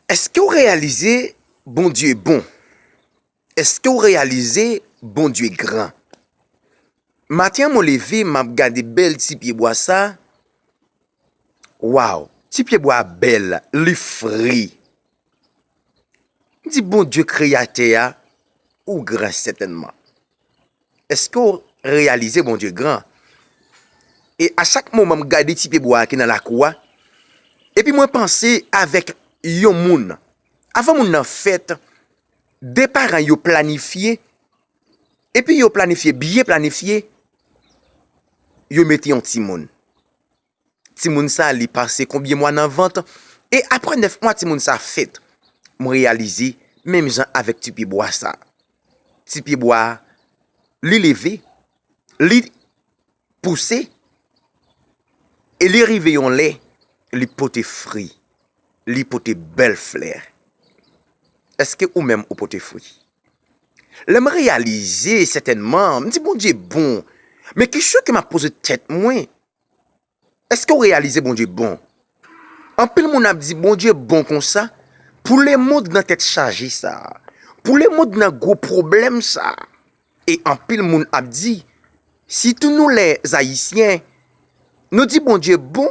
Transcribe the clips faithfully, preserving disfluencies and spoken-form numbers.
Èske w reyalize Bondye bon? Èske w reyalize Bondye gran? Maten an, mwen leve, m ap gade bèl ti pyebwa sa. Waw, ti pyebwa a bèl, li fre. M di, Bondye kreyatè a, ou gran sètènman. Èske w reyalize Bondye gran? E a chak moman m gade ti pyebwa a ki nan lakou a, epi mwen panse avèk yon moun. Avan moun nan fèt, de paran yo planifye, epi yo planifye, byen planifye, yo mete yon timoun. Timoun sa, li pase konbyen mwa nan vant, e apre nèf mwa, timoun sa fèt. Mwen reyalize, menm jan avèk ti pyebwa sa. Ti pyebwa a, li leve, li pouse, e li rive yon lè, li pote fwi, li pote bèl flè. Èske ou menm ou pote fwi? Lè m reyalize, sètènman, m di, Bondye bon. Men kesyon ke m ap poze tèt mwen, èske w reyalize Bondye bon? Anpil moun ap di, Bondye bon konsa, pou lemonn nan tèt chaje sa, pou lemonn nan gwo pwoblèm sa. E anpil moun ap di, sitou nou lè Ayisyen, nou di Bondye bon,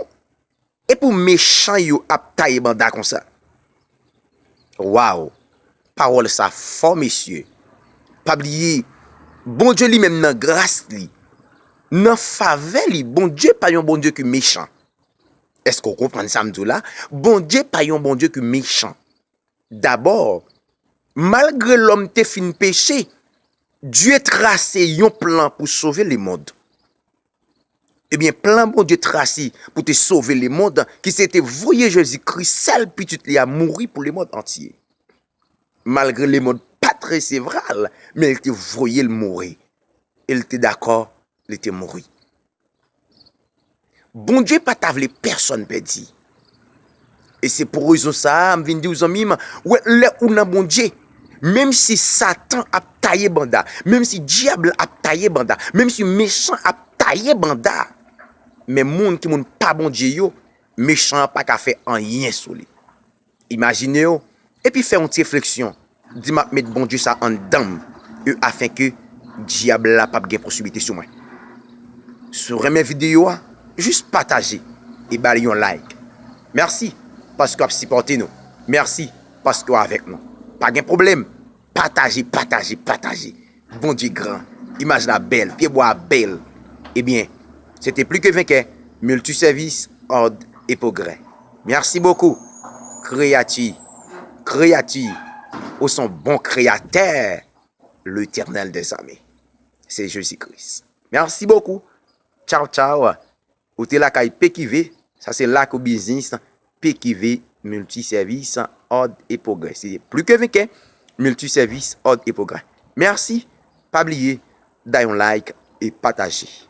e pou mechan yo ap taye banda konsa. Waw! Pawòl sa fò, mesye. Pa bliye, Bondye li menm nan gras li, nan favè li, Bondye pa yon Bondye ki mechan. Èske w konprann sa m di w la? Bondye pa yon Bondye ki mechan. Dabò, malgre lòm te fin peche, Dye trase yon plan pou sove lemonn. Ebyen, plan Bondye trase pou te sove lemonn, ki se te voye Jezi Kris, sèl pitit li a, mouri pou lemonn antye. Malgre lemonn pa t resevwa l, men li te voye l mouri. E li te dakò, li te mouri. Bondye pa ta vle pèsonn pèdi. E se pou rezon sa a, m vin di w, zanmi m, wè, lè ou nan Bondye, menm si Satan ap taye banda, menm si dyab la ap taye banda, menm si mechan ap taye banda, men moun ki moun pa Bondye yo, mechan an pa ka fè anyen sou li. Imajine w, epi fè yon ti refleksyon. Di, m ap met Bondye sa anndan m, e afenke dyab la p ap gen posiblite sou mwen. Si w renmen videyo a, jis pataje e ba li yon like. Mèsi paske w ap sipòte nou. Mèsi paske w avèk nou. Pa gen pwoblèm. Pataje, pataje, pataje. Bondye gran. Imaj la bèl. Pyebwa a bèl. Ebyen, se te Pli Ke Venkè, Miltisèvis, Òd e Pwogrè. Merci beaucoup. Créature, créature, ou son bon créateur, l'Éternel des armées. Se Jezi Kris. Merci beaucoup. Tchaw, tchaw. Ou te lakay P Q V, sa se Lakou Biznis, P Q V, Miltisèvis, Òd e Pwogrè. Se Pli Ke Venkè, Miltisèvis, Òd e Pwogrè. Mèsi. Pa bliye, da yon like e pataje.